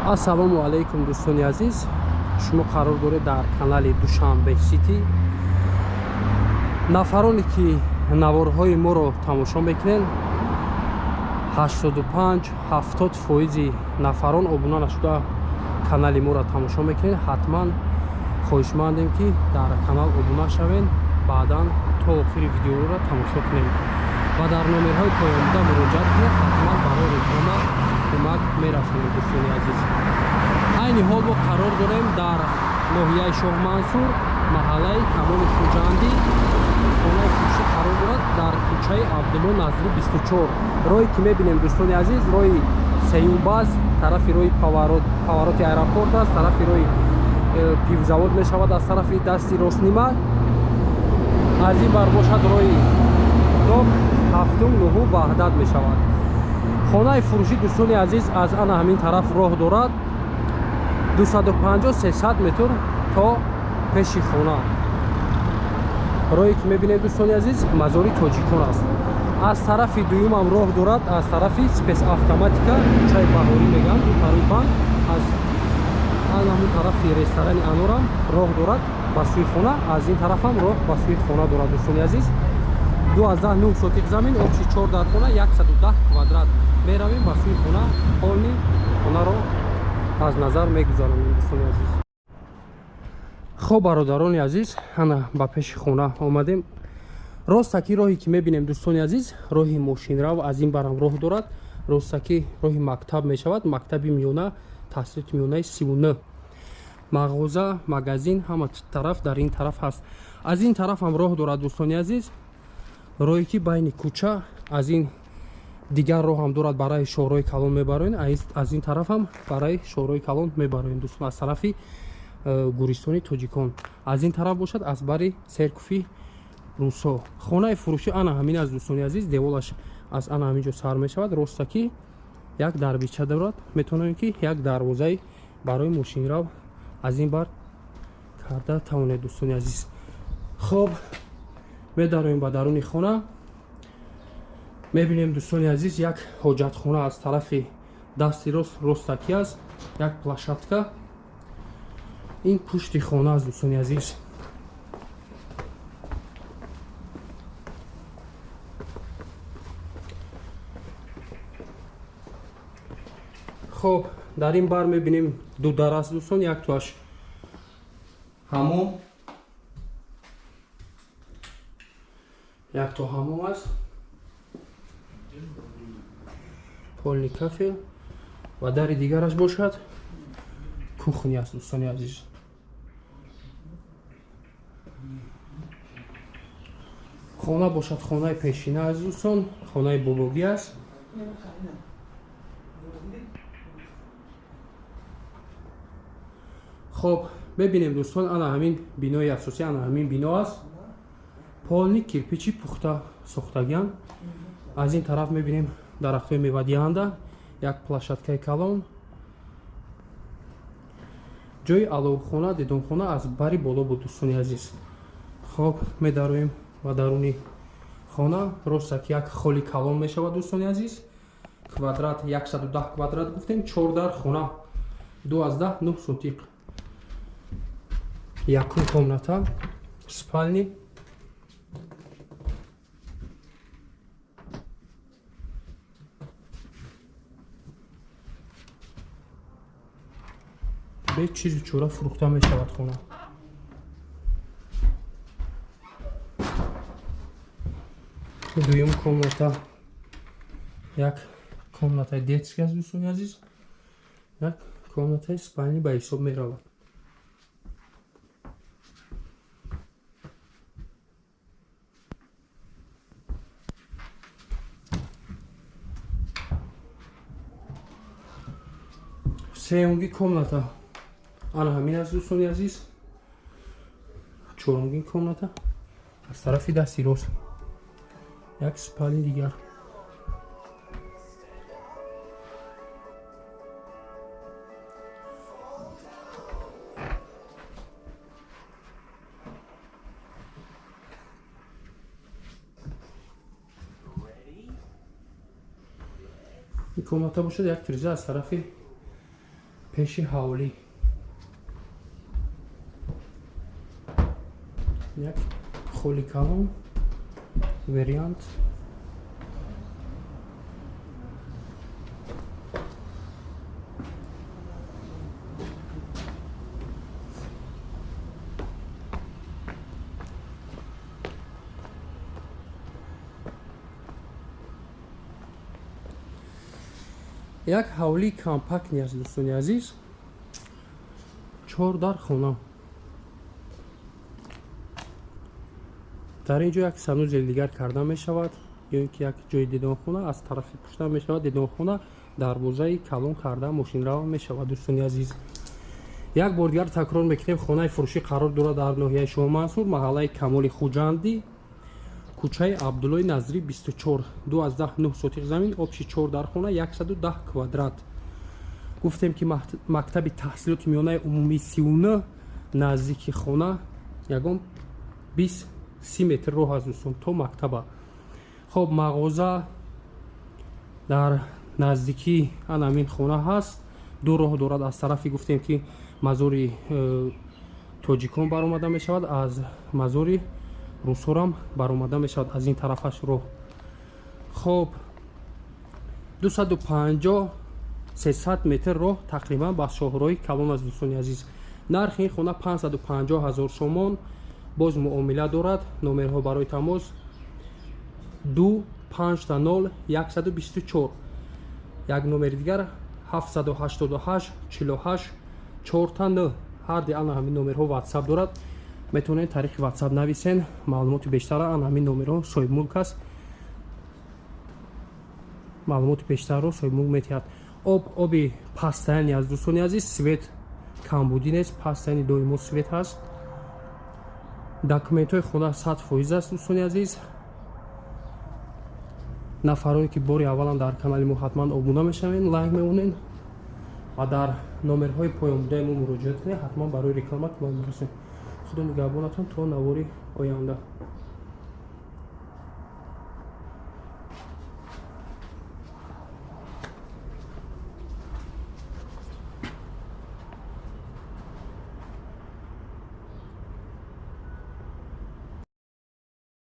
Ассалому алайкум дӯстони азиз, шумо қарор доред дар канали Душанбе Сити. Нафароне ки наворҳои моро тамошо мекунед, 85-70 фоизи нафарон обуна нашуда канали моро тамошо мекунед. Ҳатман хоҳишмандем ки дар канал обуна шавед, баъдан то охири видеоро тамошо кунем ва дар номерҳои поёнбуда муроҷиат кунед. Ҳатман барои реклама кӯмак мерасонем дӯстони азиз. Айни ҳол мо қарор дорем дар ноҳияи Шоҳмансур, маҳаллаи Камоли Хуҷандӣ. Хонаи фурӯшӣ қарор дорад дар кӯчаи Абдулло Назрӣ 24. Роҳе ки мебинем дӯстони азиз, роҳи сеюмбаз тарафи роҳи повороти аэропорт аст, тарафи роҳи пивзавод мешавад аз тарафи дасти ростнима. Аз ин бар бошад роҳи нок ҳафтум нуҳу Ваҳдат мешавад. Хонаи фурӯшӣ дӯстони азиз аз ана ҳамин тараф роҳ дорад 250-300 метр то пеши хона. Роҳе ки мебинед дӯстони азиз мазори тоҷикон аст. Аз тарафи дуюмам роҳ дорад, аз тарафи спецавтоматика, кӯчаи Баҳорӣ мегӯянд, рӯпарӯи банк, аз ҳамун тарафи ресторани Анорам роҳ дорад ба сӯи хона, аз ин тарафам роҳ ба сӯи хона дорад дӯстони азиз. 29 сотиқ замин, обши 4 дар хона, 110 квадрат. Меравем ба сӯи хона, полни хонаро аз назар мегузаронем дӯстони азиз. Хоб бародарони азиз, ана ба пеши хона омадем. Ростаки роҳе ки мебинем дӯстони азиз, роҳи мошинрав аз ин барам роҳ дорад. Ростаки роҳи мактаб мешавад, мактаби миёна, таҳсилоти миёнаи 39. Мағоза, магазин ҳама тараф дар ин тараф ҳаст. Аз ин тараф ҳам роҳ дорад дӯстони азиз. Роҳе ки байни кӯча аз ин дигар роҳ ҳам дорад, барои шоҳрои калон мебароем. Аз ин тараф ҳам барои шоҳрои калон мебароем дӯстон, аз тарафи гуристони тоҷикон. Аз ин тараф бошад аз бари серкуфи русо. Хонаи фурӯшӣ ана ҳамин аст дӯстони азиз. Деволаш аз ана ҳамин ҷо сар мешавад. Ростаки як дарбича дорад, метавонем ки як дарвозаи барои мошинрав аз ин бар карда тавонед дӯстони азиз. Хоб медароем ба даруни хона. Мебинем дӯстони азиз як ҳоҷатхона аз тарафи дасти рост ростакӣ аст, як площадка. Ин пушти хона аст дӯстони азиз. Хоб дар ин бар мебинем ду дар аст дӯстон, яктоаш ҳамом, якто ҳамом аст, полни кафел, ва дари дигараш бошад кухня аст дӯстони азиз. Хона бошад хонаи пешина аст дӯстон, хонаи бобогӣ аст. Хоб мебинем дӯстон, ана ҳамин бинои асосӣ, ана ҳамин бино аст. Полни кирпичи пухта сохтагиан. Аз ин тараф мебинем дарахтҳои мевадиҳанда, як площадкаи калон. Ҷои аловхона, дидонхона аз бари боло буд дӯстони азиз. Хоб медароем ба даруни хона. Ростак як холи калон мешавад дӯстони азиз. Квадрат 110 квадрат гуфтем, 4 дар хона, 29 сотиқ. Якум комната, спални. Бе чизу чора фурӯхта мешавад хона. Дуюм комната, як комнатаи детский аст дӯстони азиз, як комнатаи спални ба ҳисоб меравад. Сеюмги комната ана ҳамин аст дӯстони азиз. Чорумги комната аз тарафи дасти рост, як спални дигар. Ин комната бошад як тиреза аз тарафи Пеши ҳавлӣ як холи калон вариант. Як ҳавлии компактни аст, дӯстони азиз, 4 дар хона. Дар ин ҷо як санузел дигар карда мешавад, ё ин ки як ҷои дидонхона аз тарафи пушта мешавад. Дидонхона дарвозаи калон карда мошинрава мешавад, дӯстони азиз. Як бор дигар такрор мекунем, хонаи фурӯшӣ қарор дорад дар ноҳияи Шоҳмансур, маҳаллаи Камоли Хуҷандӣ, кӯчаи Абдуллои Назрӣ 24, 2,9 сотиқ замин, обши 4 дар хона, 110 квадрат. Гуфтем ки мактаби таҳсилоти миёнаи умумии 39 наздики хона ягон 20-30 метр роҳ аст, дӯстон, то мактаба. Хоб, мағоза дар наздикии ҳамин хона ҳаст, ду роҳ дорад. Аз тарафи гуфтем ки мазори тоҷикон баромада мешавад, аз мазори русорам баромада мешавад, аз ин тарафаш роҳ. Хоб, 250-300 метр роҳ тақрибан ба шоҳроҳи калон аст, дӯстони азиз. Нархи ин хона 550 ҳазор сомон, боз муомила дорад. Номерҳо барои тамос 2 5 0 124, як номери дигар 788 48 4 9. Ҳар ди ана ҳамин номерҳо WhatsApp дорад, метавонед тариқи WhatsApp нависен, маълумоти бештара ана ҳамин номерҳо соҳибмулк аст, маълумоти бештарро соҳибмулк метиҳад. Об оби пастаяни аст, дӯстони азиз, свет камбудӣ нест, пастаяни доимо свет ҳаст. Документҳои хона 100% аст, дӯстони азиз. Нафарое ки бори аввалан дар канали мо ҳатман обуна мешавед, лайк мемонед ва дар номерҳои поёнбудаи мо муроҷиат кунед, ҳатман барои реклама кӯмак мерасонем. Худо нигаҳбонатон то навори оянда.